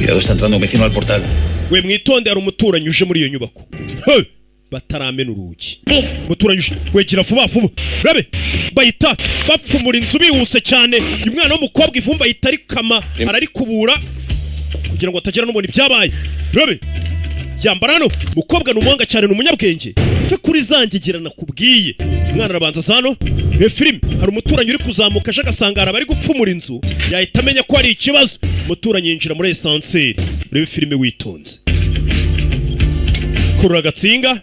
Cuidado, está entrando un vecino al portal. We, mwitonde, hari umuturanyi uje muri iyo nyubako. He! Bataramena urugi. ¿Qué? Umuturanyi uje, wegera vuba vuba. Rabe bahita bapfumura inzu bihuse cyane. Uyu mwana w'umukobwa ivumba ahita arikama, ararikubura kugira ngo hatagira n'ubona ibyabaye. Rabe yambara hano. Umukobwa ni umuhanga cyane, ni umunyabwenge. Mve kuri zangigira nakubwiye. Umwana arabanza aza hano. Iyo filime, hari umuturanyi uri kuzamuka aje, agasanga hari abari gupfumura inzu, yahita amenya ko hari ikibazo. Umuturanyi yinjira muri ascenseur. Urebe filime witonze, kurura agatsinga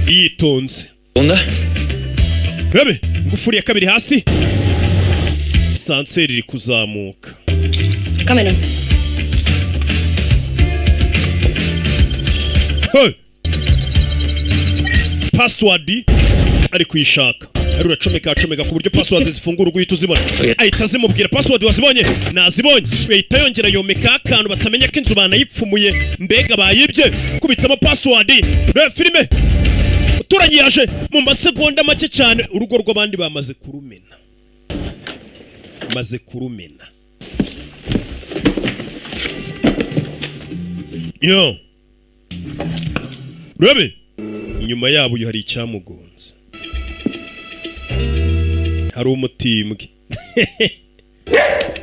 yitonze. Onda. Rebe ingufuri ya kabiri hasi, ascenseur iri kuzamuka. Cameron. Hey! Password ari kuyishaka, ari uracomeka, acomeka ku buryo password zifungura uguhita uzibona, ahita azimubwira. Password wazibonye? Nazibonye. Ahita yongera yomeka akantu batamenya ko inzu banayipfumuye, mbega bayibye. Kubitamo password. Reba filime, uturanyi yaje mu masegonda make cyane. Urugo rw'abandi bamaze kurumena, maze kurumena yo. Rebe inyuma yabo, uyu hari icyamugonze, hari umutimbwe.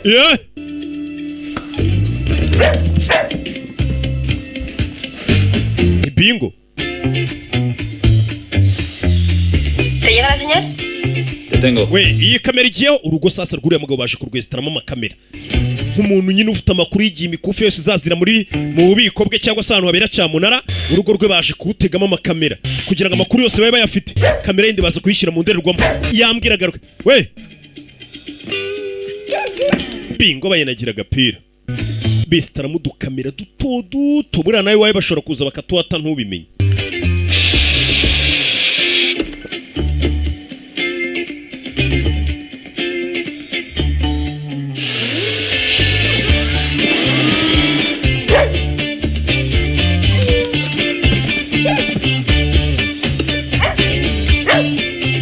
Yeah! Ni bingo. ¿Te llega la señal? Te tengo. We, iyi kamera igiyeho. Urugo sasa rw'uriya mugabo baje kurwesitaramo amakamera, nk'umuntu nyine ufite amakuru y'igihe imikufi yose izazira muri mu bubiko bwe cyangwa se ahantu habera cyamunara. Urugo rwe baje kuwutegamo amakamera kugira ngo amakuru yose babe bayafite. Kamera yindi baza kuyishyira mu ndorerwamo. Yambwira agaruka we bingo, bayinagira agapira, besitaramo udukamera duto duto. Buriya nawe iwawe bashobora kuza bakatuhata ntubimenye.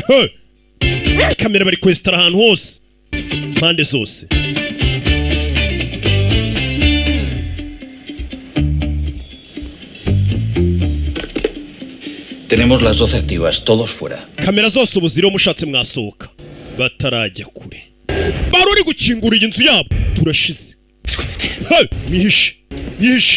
Hey! Kamera bari kwesitara ahantu hose, impande zose. Tenemos las 12 activas, todos fuera. Kamera zose ubu ziriho, mushatse mwasohoka. Batarajya kure, bari uri gukingura iyi nzu yabo, turashize. Hey! Mwihishe, mwihishe.